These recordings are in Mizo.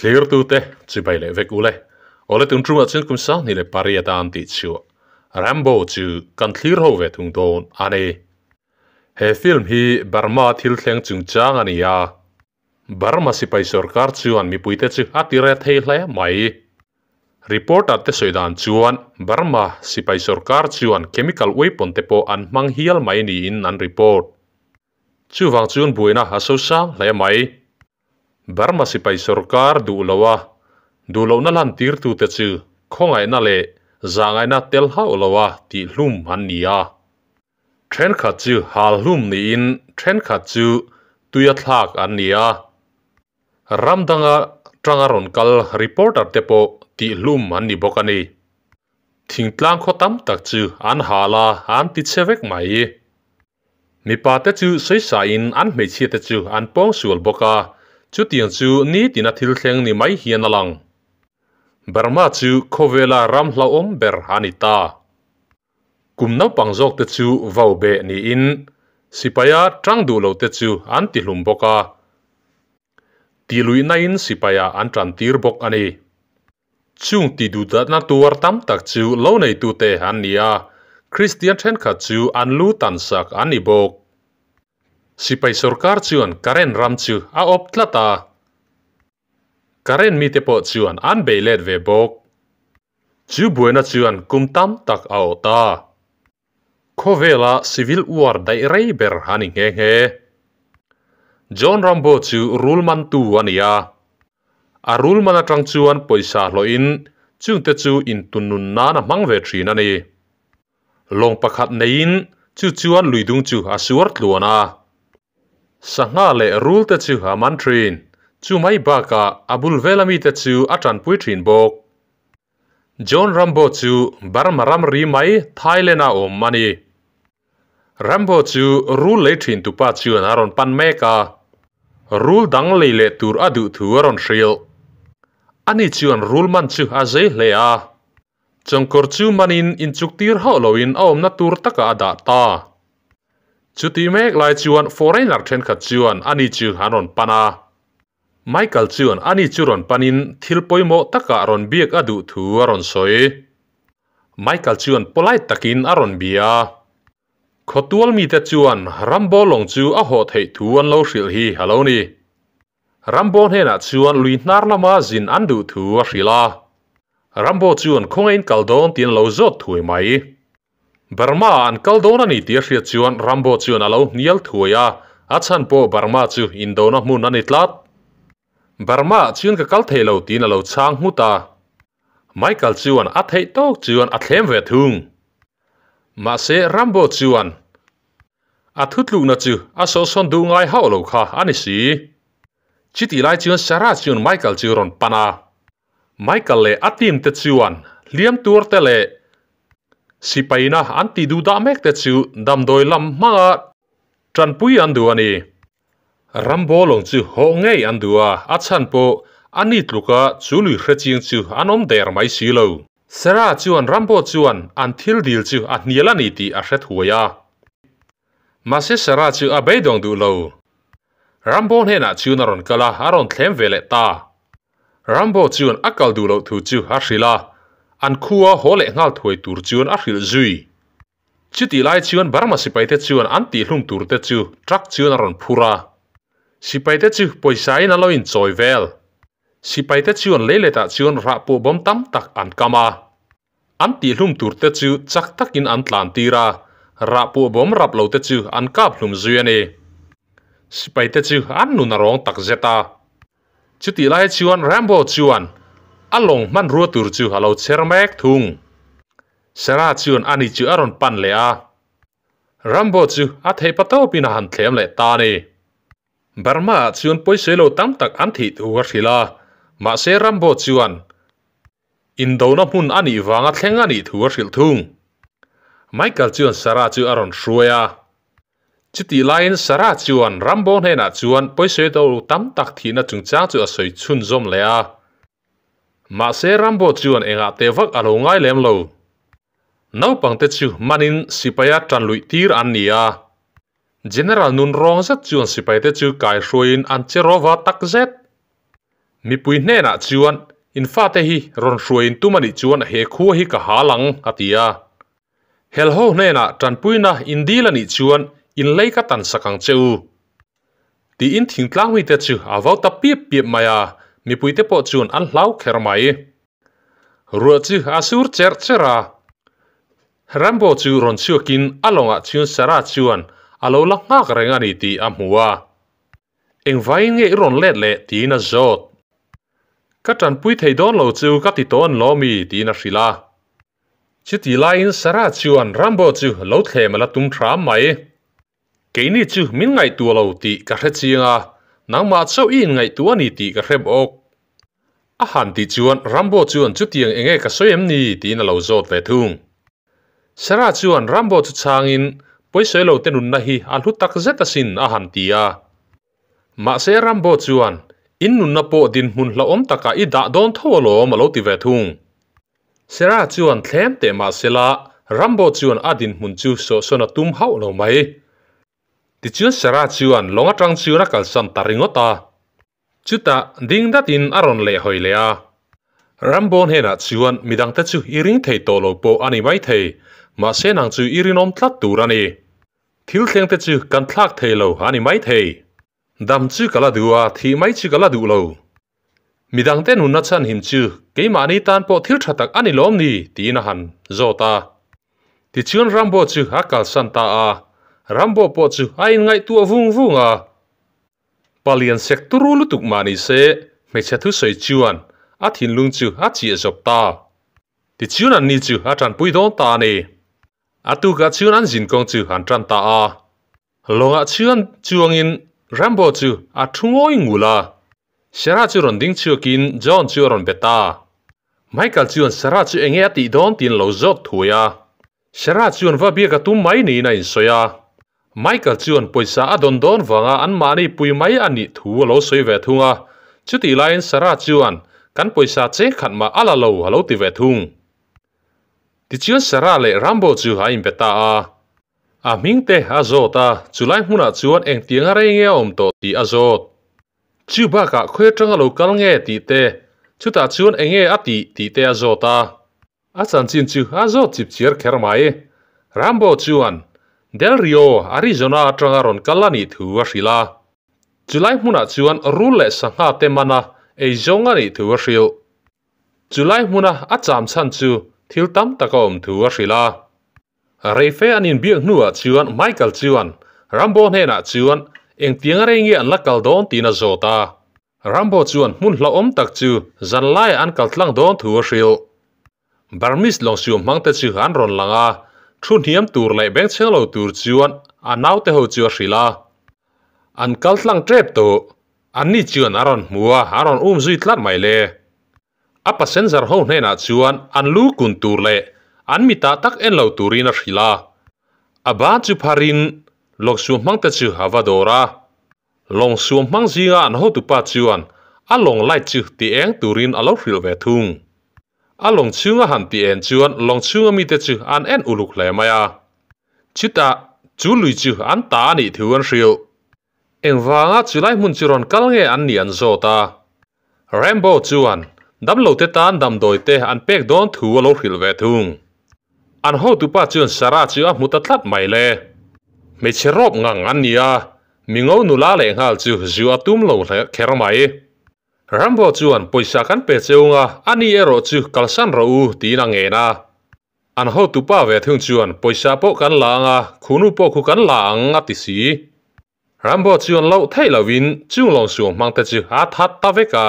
Thlirtute chibai leh vek ule. Awle tun ṭumah chuan kum sanghnih leh pariat a an tih chhuah Rambo chu kan thlir ho ve thung dawn a ni. He film hi Burma thil thleng chungchang a ni a. Burma sipai sorkar chuan mipuite chu a ti re thei hle mai. Reporter te sawi dan chuan Burma sipai sorkar chuan chemical weapon te pawh an hmang hial mai niin an report. Chuvang chuan buaina a sosang hle mai. Burma sipai sorkar duh lo a, duh lohna lantirtute chu khawngaihna leh zahngaihna tel hauh lo a tih hlum an ni a. Thenkhat chu hal hlum niin thenkhat chu tuia thlak an ni a. Ram danga tanga rawn kal reporter te pawh tih hlum an ni bawk a ni. Thingtlang khaw tam tak chu an hal a, an ti chhe vek mai. Mipa te chu sawisain an hmeichhia te chu an pawng sual bawk a, chutiang chu nitina thil thleng ni mai hian a lang. Burma chu khawvela ram hlauhawm ber a ni ta. Kum naupang zawk te chu vau beh niin sipaia tang duh lo te chu an tihlum bawk a, tihluihnain sipaia an tantir bawk a ni. Chung ti duhdatna tuar tam tak chu lo neitute an ni a, Kristian thenkhat chu an lu tansak an ni bawk. Sipai sorkar chuan Karen ram chu a awp tlat a, Karen mite pawh chuan an bei let ve bawk. Chu buaina chuan kum tam tak a awh ta. Khawvela civil war daih rei ber a ni nghe nghe. John Rambo chu rul mantu a ni a. A rul man atang chuan pawisa hlawhin chungte chu intunnun nan a hmang ve thin a ni. Lawng pakhat neiin chu chuan luidung chu a suar tluan a. Sangha leh rul te chu a man thin. Chu mai bakah a bul vela mite chu a tanpui thin bawk. John Rambo chu Burma ram ri mai Thailand a awm a ni. Rambo chu rul lei thin tupa chuan a rawn pan mek a, rul dang lei leh tur a duh thu a rawn hrilh. Ani chuan rul man chu a zei hle a, chawngkawr chu manin inchuk tir hauh loin a awmna tur takah a dah ta. Chuti mek lai chuan foreigner thenkhat chuan ani chu an rawn pan a. Michael chuan ani chu rawn panin thil pawimawh takah rawn biak a duh thu a rawn sawi. Michael chuan polite takin a rawn bia a. Khawtual mite chuan Rambo lawng chu a hawh theih thu an lo hrilh hi a lo ni. Rambo hnenah chuan lui hnar lama zin an duh thu a hrilh a. Rambo chuan khawngain kal dawn tiin a lo zawt thuai mai. Burma ah an kal dawn a ni tih a hriat chuan Rambo chuan a lo hnial thuai a, a chhan pawh Burma chu indona hmun a ni tlat. Burma ah chuan ka kal thei lo tiin a lo chhang nghut a. Michael chuan a theih tawk chuan a thlem ve thung. Mahse Rambo chuan a thutlukna chu a sawhsawn duh ngai hauh lo kha a ni si. Chutih lai chuan Sarah chuan Michael chu rawn pan a. Michael leh a team te chuan hliam tur te leh sipaina an tih duh dah mek te chu damdawi lam hmanga tanpui an duh a ni. Rambo lawng chu hawh ngei an duh a, a chhan pawh a ni tluka chu lui hre chiang chu an awm der mai si lo. Sarah chuan Rambo chuan an thil dil chu a hnial a ni tih a hre thuai a. Mahse Sarah chu a beidawng duh lo. Rambo hnenah chuan a rawn kal a, a rawn thlem ve leh ta. Rambo chuan a kal duh loh thu chu a hrilh a, an khua haw leh nghal thuai tur chuan a hrilh zui. Chutih lai chuan Burma sipaite chuan an tihhlum tur te chu truck chuan a rawn phur a. Sipaite chu pawisa in an lo inchawi vel. Sipaite chuan leiletah chuan rah pawh bawm tam tak an kam a. An tihhlum tur te chu chak takin an tlan tir a, rah pawh bawm rap lo te chu an kap hlum zui a ni. Sipaite chu an nun a rawng tak zet a. Chutih lai chuan Rambo chuan a lawng hmanrua tur chu a lo chher mek thung. Sarah chuan ani chu a rawn pan leh a. Rambo chu a theih pa tawpin a han thlem leh ta a ni. Burma ah chuan pawisawi lo tam tak an thih thu a hrilh a, mahse Rambo chuan Indona hmun a nih vanga thleng a nih thu a hrilh thung. Michael chuan Sarah chu a rawn hruai a. Chutih laiin Sarah chuan Rambo hnenah chuan pawisawi do tam tak thihna chungchang chu a sawi chhunzawm leh a. Mahse Rambo chuan engah teh vak a lo ngai lem lo. Naupangte chu manin sipaia tan luih tir an ni a. General nun rawng zet chuan sipaite chu kaihruaiin an che rawva tak zet. Mipui hnenah chuan, In fate hi rawn hruai in tum a nih chuan he khua hi ka hal ang, a ti a. Helho hnenah tanpuina in dil a nih chuan in lei ka tan sak ang che u. Tiin thingtlang mite chu a vau ta piap piap mai a, mipuite pawh chuan an hlau kher mai. Ruah chu a sur cherh cherh a. Rambo chu rawn chhuakin a lawngah chuan Sarah chuan a lo la nghak reng a ni tih a hmu a. Engvaiin nge i rawn let leh? tiin a zawt. Ka tanpui thei dawn lo chu ka ti tawh an lo mi? tiin a hrilh a. Chuti laiin Sarah chuan Rambo chu lo thlem a la tum hram mai. Keini chu min ngaihtuah lo tih ka hre chiang a, nangmah chauh i inngaihtuah a ni tih ka hre bawk. A han tih chuan Rambo chuan chutiang enge ka sawi em ni? tiin a lo zawt ve thung. Sarah chuan Rambo chu chhangin, Pawisawi lo te nunna hi a hlu tak zet asin a han ti a. Mahse Rambo chuan, In nunna pawh dinhmun hlauhawm takah i dah dawn tho alawm a lo ti ve thung. Sarah chuan thlem teh mahsela Rambo chuan a dinhmun chu sawhsawn a tum hauh lo mai. Tichuan Sarah chuan lawng atang chuan a kalsan ta ringawt a. Chutah ding datin a rawn leh hawi leh a. Rambo hnenah chuan midangte chu i ring thei tawh lo pawh a ni maithei, mahse nang chu i rinawm tlat tur a ni. Thil thlengte chu kan thlak thei lo a ni maithei. Dam chu ka la duh a, thih mai chu ka la duh lo. Midangte nunna chhanhim chu keimahni tan pawh thil tha tak a ni lawm ni? tiin a han zawt a. Tichuan Rambo chu a kalsan ta a. Rambo pawh chu a inngaihtuah vung vung a. Palian sek turu lutuk mah ni se, hmeichhe thusawi chuan a thinlung chu a chiah zawp ta. Tichuan anni chu a tanpui dawn ta a ni. A tukah chuan an zinkawng chu an tan ta a. Lawngah chuan chuangin Rambo chu a thu ngawi ngul a. Sarah chu rawn ding chhuakin John chu a rawn be ta. Michael chuan Sarah chu enge a tih dawn tiin lo zawt thuai a. Sarah chuan va biak a tum mai niin a insawi a. Michael chuan pawisa a dawn dawn vanga anmahni pui mai a nih thu a lo sawi ve thung a. Chutih laiin Sarah chuan kan pawisa cheng khat mah a la lo a lo ti ve thung. Tichuan Sarah leh Rambo chu a inbe ta a. A hming te a zawt a, chulai hmunah chuan engtianga rei nge a awm tawh tih a zawt. Chu bakah khawi atanga lo kal nge tih te, chutah chuan enge a tih tih te a zawt a. A chanchin chu a zawt chip chiar kher mai. Rambo chuan Del Rio, Arizona atanga rawn kal a nih thu a hrilh a. Chulai hmunah chuan rul leh sangha te mana eizawng a nih thu a hrilh. Chulai hmuna a cham chhan chu thil tam tak a awm thu a hrilh a. Reife an inbiak hnuah chuan Michael chuan Rambo hnenah chuan engtiang rei nge an la kal dawn tiin a zawt a. Rambo chuan hmun hlauhawm tak chu zan laiah an kal tlang dawn thu a hrilh. Burmese lawngsiam hmangte chu an rawn lang a, thu hniam tur leh bengchheng lo tur chuan a naute ho chu a hrilh a. An kal tlang tep tawh. Anni chuan a rawn hmu a, a rawn um zui tlat mai le. A passenger ho hnenah chuan an lu kun tur leh an mitah tak en lo turin a hrilh a. A ban chu pharin lawngsuam hmangte chu a va dawr a. Lawngsuam hmang zinga an hotupa chuan a lawng light chu ti eng turin a lo hrilh ve thung. A lawng chhunga han ti en chuan lawng chhunga mite chu an en uluk hle mai a. Chutah chu lui chu an ta a nih thu an hrilh. Engvanga chulai hmun chu rawn kal nge an nih an zawt a. Rambo chuan damlote tan damdawi te an pek dawn thu a lo hrilh ve thung. An hotupa chuan Sarah chu a hmu ta tlat mai le. Hmeichhe rawp ngang an ni a, mingo nula lehnghal chu zu a tum lo kher mai. Rambo chuan pawisa kan pe cheung a, ani erawh chu kalsan rawh u tiin a ngen a. An hotupa ve thung chuan pawisa pawh kan la ang a, khunu pawh khu kan la ang a ti si. Rambo chuan loh theih lovin chung lawngsuang hmangte chu a that ta vek a.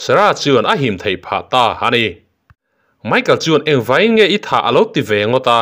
Sarah chuan a him theih phah ta a ni. Michael chuan engvaiin nge i thah a lo ti ve ngawt a.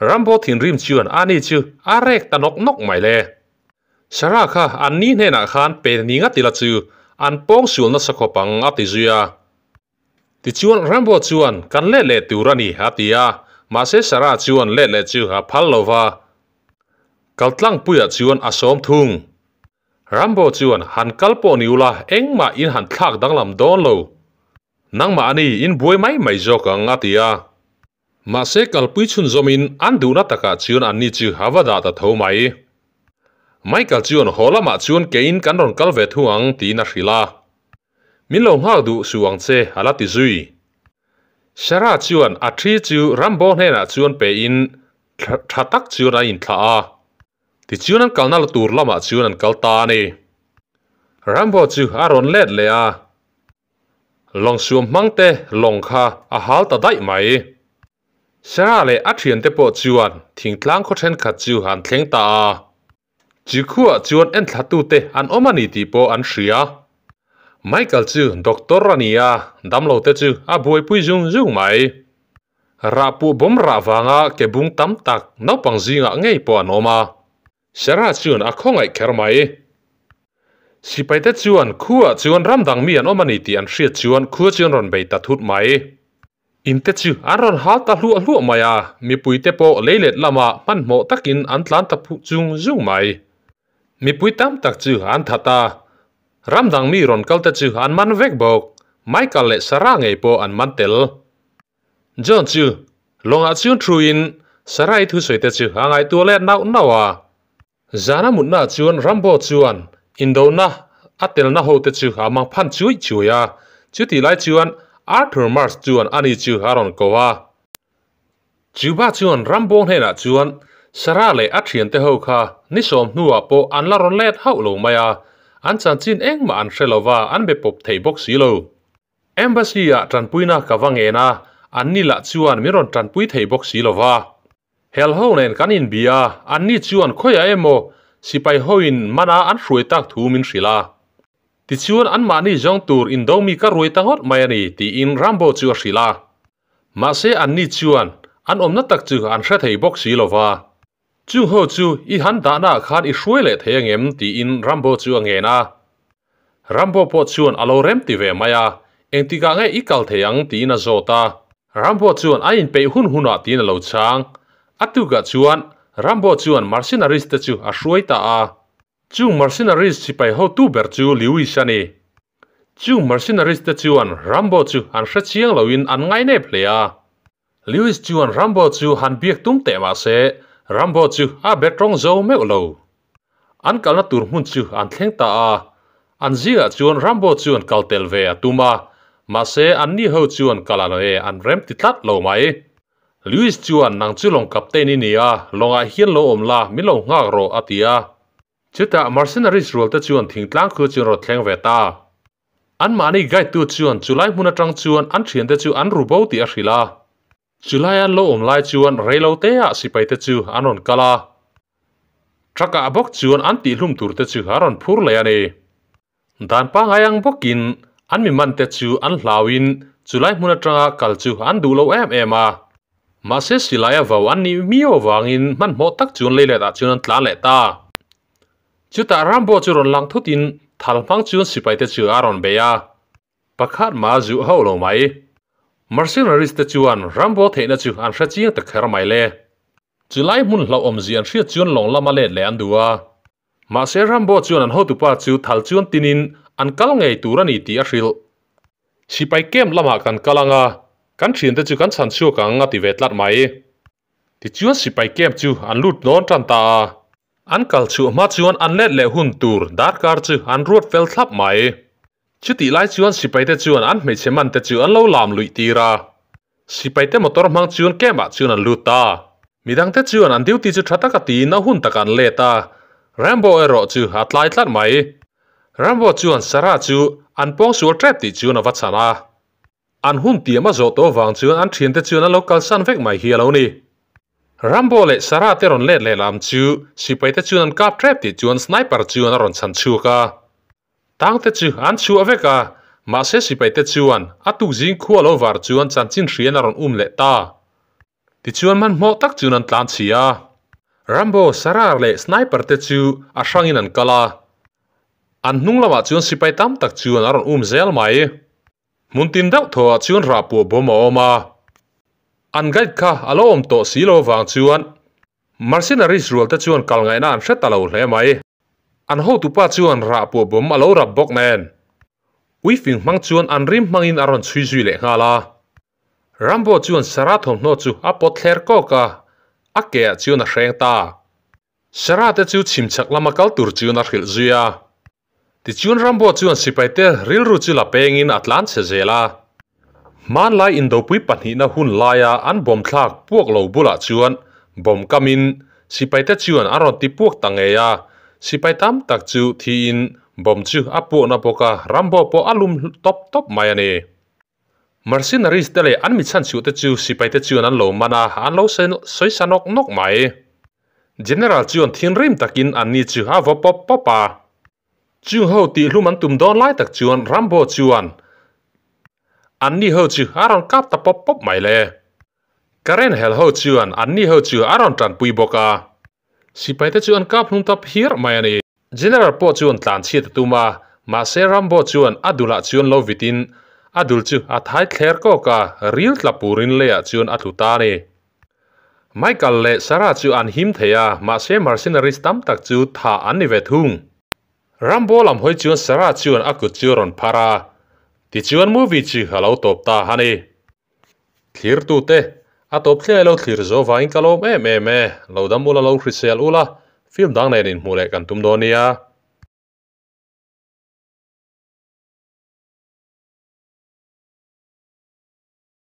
Rambo thinrim chuan ani chu a rek ta nawk nawk mai le. Sarah kha an ni hnenah khan pe ni ngat ila chu an pawng sual nasa khawp ang a ti zui a. Tichuan Rambo chuan kan let leh tur a ni a ti a, mahse Sarah chuan let leh chu a phal lo va. Kaltlangpuiah chuan a sawm thung. Rambo chuan han kal pawh ni ula engmah in han thlak danglam dawn lo. Nangmah a ni in buai mai mai zawk ang a ti a. Mahse kalpui chhunzawmin an duhna takah chuan anni chu a va dah ta tho mai. Michael chuan haw lamah chuan keiin kan rawn kal ve thung ang tiin a hrilh a. Min lo nghak duh suh ang che a la ti zui. Sarah chuan a thi chu Rambo hnenah chuan pe in tha tak chuan a inthlah a. Tichuan an kalna la tur lamah chuan an kal ta a ni. Rambo chu a rawn let leh a. Lawng suam hmang te lawng kha a hal ta daih mai. Sarah leh a thiante pawh chuan thingtlang khaw thenkhat chu an thleng ta a. Chu khuaah chuan enthlatute an awm a ni tih pawh an hria. Michael chu doctor a ni a, damlote chu a buaipui zung zung mai. Rahpuh bawm rah vanga ke bung tam tak naupang zingah ngei pawh an awm a. Sarah chuan a khawngaih kher mai. Sipaite chuan khuaah chuan ram dang mi an awm a ni tih an hriat chuan khua chu an rawn bei ta thut mai. In te chu an rawn hal ta hluah hluah mai a, mipui te pawh leilet lamah hmanhmawh takin an tlan ta phuh chung zung mai. Mipui tam tak chu an that a, ram dang mi rawn kal te chu an man vek bawk, Michael leh Sarah ngei pawh an man tel. John chu lawngah chuan thuin Sarah-i thusawi te chu a ngaihtuah leh nauh nauh a. Zana mutnaah chuan Rambo chuan indona a telna hote chu a mang phan chuai chuai a, chutih lai chuan Arthur Mars chuan ani chu a rawn ko a. Chuba chuan Rambo hnenah chuan Sarah leh a thiante ho kha ni sawm hnuah pawh an la rawn let hauh lo mai a, an chanchin engmah an hre lova an be pawp thei bawk si lo. Embassy-ah tanpuina ka va ngen a, anni lah chuan min rawn tanpui thei bawk si lova. Hel ho nen kan inbia a, anni chuan khawiah emaw sipai hoin mana an hruai tak thu min hrilh a. Tichuan anmahni zawng tur indo mi ka ruai ta ngawt mai a ni tiin Rambo chu a hrilh a. Mahse anni chuan an awmna tak chu an hre thei bawk si lova. Chung ho chu i han dahnaah khan i hruai leh thei angem tiin Rambo chu a ngen a. Rambo pawh chuan a lo rem ti ve mai a, engtikah nge i kal thei ang tiin a zawt a. Rambo chuan a inpeih hun hunah tiin a lo chhang. A tukah chuan Rambo chuan mercenaries te chu a hruai ta a. Chung mercenaries sipai hotu ber chu Lewis a ni. Chung mercenaries te chuan Rambo chu an hre chiang loin an ngainep hle a. Lewis chuan Rambo chu han biak tum teh mah se, Rambo chu a be tawng zo meuh lo. An kalna tur hmun chu an thleng ta a, an zingah chuan Rambo chuan kal tel ve a tum a, mahse anni ho chuan kal a e an rem ti tlat lo mai. Lewis chuan nang chu lawng captain i ni a, lawngah hian lo awm la, min lo nghak rawh a ti a. Chutah mercenaries rual te chuan thingtlang khu chu an rawn thleng ve ta. Anmahni guide-tu chuan chulai hmun atang chuan an thiante chu an ru bo tih a hrilh a. Chulai an lo awm lai chuan reiloteah sipaite chu an rawn kal a. Truck-ah bawk chuan an tihhlum turte chu a rawn phur leh a ni. Dan pangngai ang bawkin an mi mante chu an hlauin chulai hmun atanga kal chu an duh lo em em a. Mahse silai a vau an nih miau avangin hmanhmawh tak chuan leiletah chuan an tlan leh ta. Chutah Rambo chu rawn lang thutin thal hmang chuan sipaite chu a rawn bei a, pakhat mah a zuh hauh lo mai. Mercenaries te chuan Rambo theihna chu an hre chiang ta kher mai le. Chulai hmun hlauhawm zia an hriat chuan lawng lama let leh an duh a. Mahse Rambo chuan an hotupa chu thal chuan tinin an kal ngei tur a ni tih a hrilh. Sipai camp lamah kan kal ang a, kan thiante chu kan chhan chhuak ang a ti ve tlat mai. Tichuan sipai camp chu an lut nawn tan ta a. An kal chhuah hma chuan an let leh hun tur darkar chu an ruat fel thlap mai. Chutih lai chuan sipaite chuan an hmeichhe mante chu an lo lam luih tir a. Sipaite motor hmang chuan camp ah chuan an lut ta. Midangte chuan an duty chu tha taka tiin a hun takah an let a. Rambo erawh chu a tlai tlat mai. Rambo chuan Sarah chu an pawngsual tep tih chuan a va chhan a. An hun tiam a zawh tawh vang chuan an thiante chuan an lo kalsan vek mai hi a lo ni. Rambo leh Sarah te rawn let leh lam chu sipaite chuan an kap tep tih chuan sniper chuan a rawn chhan chhuak a. Tangte chu an chhuah vek a, mahse sipaite chuan a tukzing khua lo var chuan chanchin hrian a rawn um leh ta. Tichuan hmanhmawh tak chuan an tlan chhi a. Rambo, Sarah leh Sniper te chu a hrangin an kal a. An hnung lamah chuan sipai tam tak chuan a rawn um zel mai. Hmun tin deuh thawhah chuan rahpuah bawm a awm a. An guide kha a lo awm tawh si lo avang chuan mercenaries rual te chuan kal ngaihna an hre ta lo hle mai. An hotupa chuan rahpuah bawm a lo rap bawk nen. Uifing hmang chuan an rim hmangin a rawn chhui zui leh nghal a. Rambo chuan Sarah thawmhnaw chu a pawt thler kawk a, a ke ah chuan a hreng ta. Sarah te chu chhimchhak lama kal tur chuan a hrilh zui a. Tichuan Rambo chuan sipaite rilru chu la pengin a tlan chhe zel a. Hmanlai indopui pahnihna hun laia an bomb thlak puak lo bulah chuan bomb kamin sipaite chuan an rawn ti puak ta ngei a, sipai tam tak chu thiin bomb chu a puakna bawk a, Rambo pawh a lum tawp tawp mai a ni. Mercenaries te leh an mi chhanchhuh te chu sipaite chuan an lo man a, an lo sawisa nawk nawk mai. General chuan thinrim takin anni chu a vaw pawp pawp a. Chung ho tihhlum an tum dawn lai tak chuan Rambo chuan anni ho chu a rawn kap ta pawp pawp mai le. Karen hel ho chuan anni ho chu a rawn tanpui bawk a. Sipaite chu an kap hlum ta phiar mai a ni. General pawh chuan tlan chhiat a tum a, mahse Rambo chuan a dulah chuan lo vitin a dul chu a thai thler kawk a, ril tla purin leiah chuan a tlu ta a ni. Michael leh Sarah chu an him thei a, mahse mercenaries tam tak chu thah an ni ve thung. Rambo lam hawi chuan Sarah chuan a kut chu a rawn phar a, tichuan movie chu a lo tawp ta a ni. Thlirtute, a tawp thleng lo thlir zo vangin ka lawm em em e, lo dam ula lo hrisel ula, film dang nen inhmuh leh kan tum dawn nia.